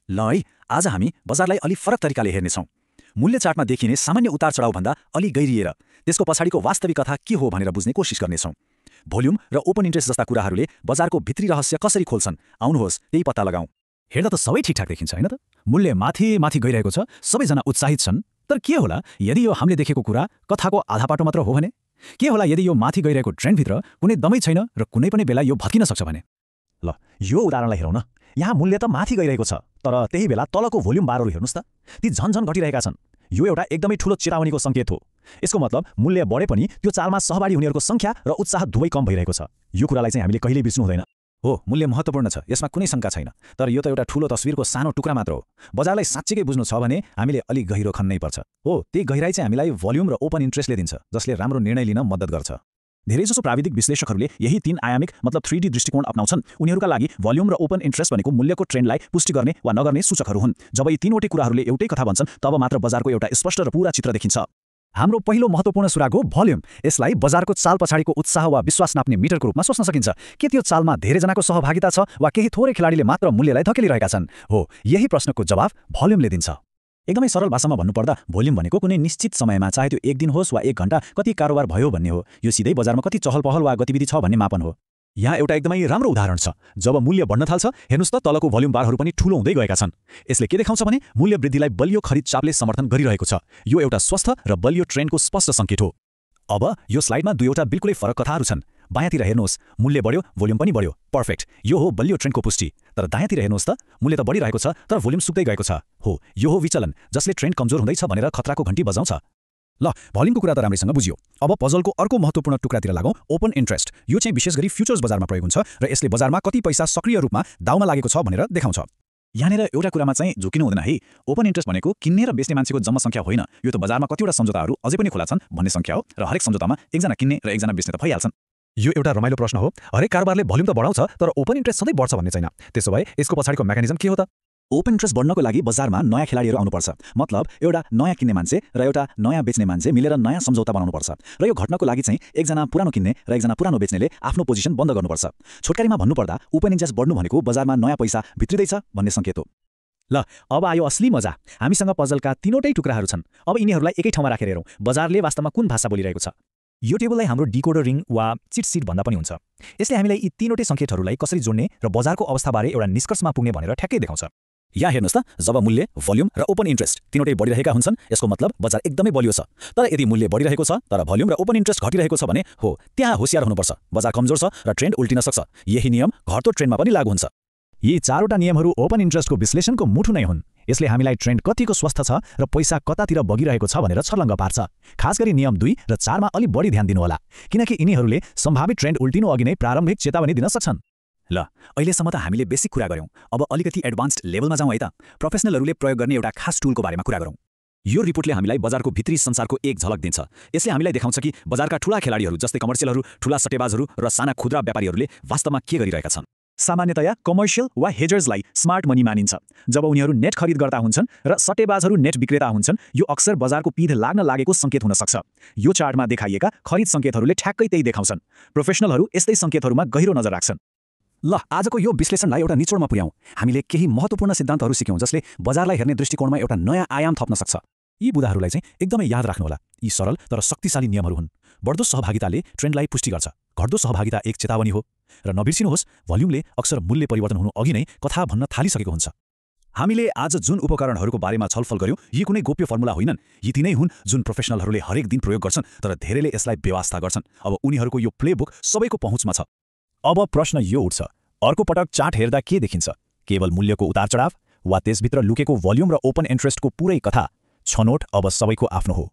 ल है, आज हामी बजारलाई अलि फरक तरिकाले हेर्नेछौँ। मूल्य चार्टमा देखिने सामान्य उतार चढाउभन्दा अलि गहिरिएर त्यसको पछाडिको वास्तविक कथा के हो भनेर बुझ्ने कोसिस गर्नेछौँ। भोल्युम र ओपन इन्ट्रेस्ट जस्ता कुराहरूले बजारको भित्री रहस्य कसरी खोल्छन्, आउनुहोस् त्यही पत्ता लगाउँ। हेर्दा त सबै ठिकठाक देखिन्छ हैन त? मूल्य माथि माथि गइरहेको छ, सबैजना उत्साहित छन्। तर के होला यदि यो हामीले देखेको कुरा कथाको आधा पाटो मात्र हो भने? के होला यदि यो माथि गइरहेको ट्रेन्डभित्र कुनै दमै छैन र कुनै पनि बेला यो भत्किन सक्छ भने? ल यो उदाहरणलाई हेरौँ न। यहाँ मूल्य त माथि गइरहेको छ, तर त्यही बेला तलको भोल्युम बारहरू हेर्नुस् त, ती झन्झन घटिरहेका छन्। यो एउटा एकदमै ठूलो चेतावनीको संकेत हो। यसको मतलब मूल्य बढे पनि त्यो चालमा सहभागी हुनेहरूको संख्या र उत्साह दुवै कम भइरहेको छ। यो कुरालाई चाहिँ हामीले कहिल्यै बिर्सनु हुँदैन। हो, मूल्य महत्त्वपूर्ण छ, यसमा कुनै शङ्का छैन। तर यो त एउटा ठूलो तस्बिरको सानो टुक्रा मात्र हो। बजारलाई साँच्चै बुझ्नु छ भने हामीले अलि गहिरो खन्नै पर्छ। हो, त्यही गहिराई चाहिँ हामीलाई भोल्युम र ओपन इन्ट्रेस्टले दिन्छ, जसले राम्रो निर्णय लिन मद्दत गर्छ। धेरैजसो प्राविधिक विश्लेषकहरूले यही 3 आयामिक मतलब 3D दृष्टिकोण अपनाउँछन्। उनीहरूका लागि भोल्युम र ओपन इन्ट्रेस्ट भनेको मूल्यको ट्रेन्डलाई पुष्टि गर्ने वा नगर्ने सूचकहरू हुन्। जब यी तीनवटै कुराहरूले एउटै कथा भन्छन्, तब मात्र बजारको एउटा स्पष्ट र पूरा चित्र देखिन्छ। हाम्रो पहिलो महत्त्वपूर्ण सुराग हो भोल्युम। यसलाई बजारको चाल पछाडिको उत्साह वा विश्वास नाप्ने मिटरको रूपमा सोच्न सकिन्छ। के त्यो चालमा धेरैजनाको सहभागिता छ वा केही थोरै खेलाडीले मात्र मूल्यलाई धकेलिरहेका छन्? हो, यही प्रश्नको जवाफ भोल्युमले दिन्छ। एकदमै सरल भाषामा भन्नुपर्दा भोल्युम भनेको कुनै निश्चित समयमा, चाहे त्यो 1 दिन होस् वा 1 घण्टा, कति कारोबार भयो भन्ने हो। यो सिधै बजारमा कति चहलपहल वा गतिविधि छ भन्ने मापन हो। यहाँ एउटा एकदमै राम्रो उदाहरण छ। जब मूल्य बढ्न थाल्छ, हेर्नुस् त तलको भोल्युम बारहरू पनि ठूलो हुँदै गएका छन्। यसले के देखाउँछ भने मूल्य वृद्धिलाई बलियो खरिद चापले समर्थन गरिरहेको छ। यो एउटा स्वस्थ र बलियो ट्रेन्डको स्पष्ट संकेत हो। अब यो स्लाइडमा दुईवटा बिल्कुलै फरक कथाहरू छन्। बायाँतिर हेर्नुहोस्, मूल्य बढ्यो, भोल्युम पनि बढ्यो। पर्फेक्ट, यो हो बलियो ट्रेन्डको पुष्टि। तर दायाँतिर हेर्नुहोस् त, मूल्य त बढिरहेको छ तर भोल्युम सुक्दै गएको छ। हो, यो हो विचलन, जसले ट्रेन्ड कमजोर हुँदैछ भनेर खतराको घण्टी बजाउँछ। ल, भोल्युमको कुरा त राम्रैसँग बुझियो। अब पजलको अर्को महत्त्वपूर्ण टुक्रातिर लागौँ, ओपन इन्ट्रेस्ट। यो चाहिँ विशेष गरी फ्युचर्स बजारमा प्रयोग हुन्छ र यसले बजारमा कति पैसा सक्रिय रूपमा दाउमा लागेको छ भनेर देखाउँछ। यहाँनिर एउटा कुरामा चाहिँ झुकिनु हुँदैन है। ओपन इन्ट्रेस्ट भनेको किन्ने र बेच्ने मान्छेको जम्मा संख्या होइन। यो त बजारमा कतिवटा सम्झौताहरू अझै पनि खुला छन् भन्ने संख्या हो र हरेक सम्झौतामा एकजना किन्ने र एकजना बेच्ने त भइहाल्छन्। यो एउटा रमाइलो प्रश्न हो। हरेक कारोबारले भोल्युम त बढाउँछ, तर ओपन इन्ट्रेस्ट सधैँ बढ्छ भन्ने छैन। त्यसो भए यसको पछाडिको मेकानिजम के हो त? ओपन इन्ट्रेस्ट बढ्नको लागि बजारमा नयाँ खेलाडीहरू आउनुपर्छ। मतलब एउटा नयाँ किन्ने मान्छे र एउटा नयाँ बेच्ने मान्छे मिलेर नयाँ सम्झौता बनाउनुपर्छ। र यो घट्नको लागि चाहिँ एकजना पुरानो किन्ने र एकजना पुरानो बेच्नेले आफ्नो पोजिसन बन्द गर्नुपर्छ। छोटकरीमा भन्नुपर्दा ओपन इन्ट्रेस्ट बढ्नु भनेको बजारमा नयाँ पैसा भित्रिँदैछ भन्ने सङ्केत हो। ल, अब आयो असली मजा। हामीसँग पजलका तीनवटै टुक्राहरू छन्। अब यिनीहरूलाई एकै ठाउँमा राखेर हेरौँ, बजारले वास्तवमा कुन भाषा बोलिरहेको छ। यो टेबललाई हाम्रो डिकोडर रिङ वा चिट सिट भन्दा पनि हुन्छ। यसले हामीलाई यी तीनवटै सङ्केतहरूलाई कसरी जोड्ने र बजारको अवस्थाबारे एउटा निष्कर्षमा पुग्ने भनेर ठ्याक्कै देखाउँछ। यहाँ हेर्नुहोस् त, जब मूल्य, भोल्युम र ओपन इन्ट्रेस्ट तीनवटै बढिरहेका हुन्छन्, यसको मतलब बजार एकदमै बलियो छ। तर यदि मूल्य बढिरहेको छ तर भोल्युम र ओपन इन्ट्रेस्ट घटिरहेको छ भने हो, त्यहाँ होशियार हुनुपर्छ। बजार कमजोर छ र ट्रेन्ड उल्टिन सक्छ। यही नियम घट्दो ट्रेन्डमा पनि लागू हुन्छ। यी चारवटा नियमहरू ओपन इन्ट्रेस्टको विश्लेषणको मुठु नै हुन्। यसले हामीलाई ट्रेन्ड कतिको स्वस्थ छ र पैसा कतातिर बगिरहेको छ भनेर छर्लङ्ग पार्छ। खास गरी नियम 2 र 4 मा अलि बढी ध्यान दिनुहोला, किनकि यिनीहरूले सम्भावित ट्रेन्ड उल्टिनु अघि नै प्रारम्भिक चेतावनी दिन सक्छन्। ल, अहिलेसम्म त हामीले बेसिक कुरा गऱ्यौँ। अब अलिकति एडभान्स्ड लेभलमा जाउँ है त। प्रोफेसनलहरूले प्रयोग गर्ने एउटा खास टुलको बारेमा कुरा गरौँ। यो रिपोर्टले हामीलाई बजारको भित्री संसारको एक झलक दिन्छ। यसले हामीलाई देखाउँछ कि बजारका ठूला खेलाडीहरू जस्तै कमर्सियलहरू, ठूला सट्टेबाजहरू र साना खुद्रा व्यापारीहरूले वास्तवमा के गरिरहेका छन्। सामान्यतया कमर्सियल वा हेजर्सलाई स्मार्ट मनी मानिन्छ। जब उनीहरू नेट खरिदकर्ता हुन्छन् र सट्टेबाजहरू नेट विक्रेता हुन्छन्, यो अक्सर बजारको पिँध लाग्न लागेको संकेत हुन सक्छ। यो चार्टमा देखाइएका खरिद संकेतहरूले ठ्याक्कै त्यही देखाउँछन्। प्रोफेसनलहरू यस्तै संकेतहरूमा गहिरो नजर राख्छन्। ल, आजको यो विश्लेषणलाई एउटा निचोडमा पुर्याउँ। हामीले केही महत्त्वपूर्ण सिद्धान्तहरू सिक्यौँ जसले बजारलाई हेर्ने दृष्टिकोणमा एउटा नयाँ आयाम थप्न सक्छ। यी बुदाहरूलाई चाहिँ एकदमै याद राख्नुहोला। यी सरल तर शक्तिशाली नियमहरू हुन्। बढ्दो सहभागिताले ट्रेन्डलाई पुष्टि गर्छ। घट्दो सहभागिता एक चेतावनी हो। र नबिर्सिनुहोस्, भोल्युमले अक्सर मूल्य परिवर्तन हुनु अघि नै कथा भन्न थालिसकेको हुन्छ। हामीले आज जुन उपकरणहरूको बारेमा छलफल गर्यौँ, यी कुनै गोप्य फर्मुला होइनन्। यी तिनै हुन् जुन प्रोफेसनलहरूले हरेक दिन प्रयोग गर्छन्, तर धेरैले यसलाई व्यवस्था गर्छन्। अब उनीहरूको यो प्लेबुक सबैको पहुँचमा छ। अब प्रश्न यो उठ्छ, अर्को पटक चार्ट हेर्दा के देखिन्छ? केवल मूल्यको उतार चढाव वा त्यसभित्र लुकेको भोल्युम र ओपन इन्ट्रेस्टको पुरै कथा? छनोट अब सबैको आफ्नो हो।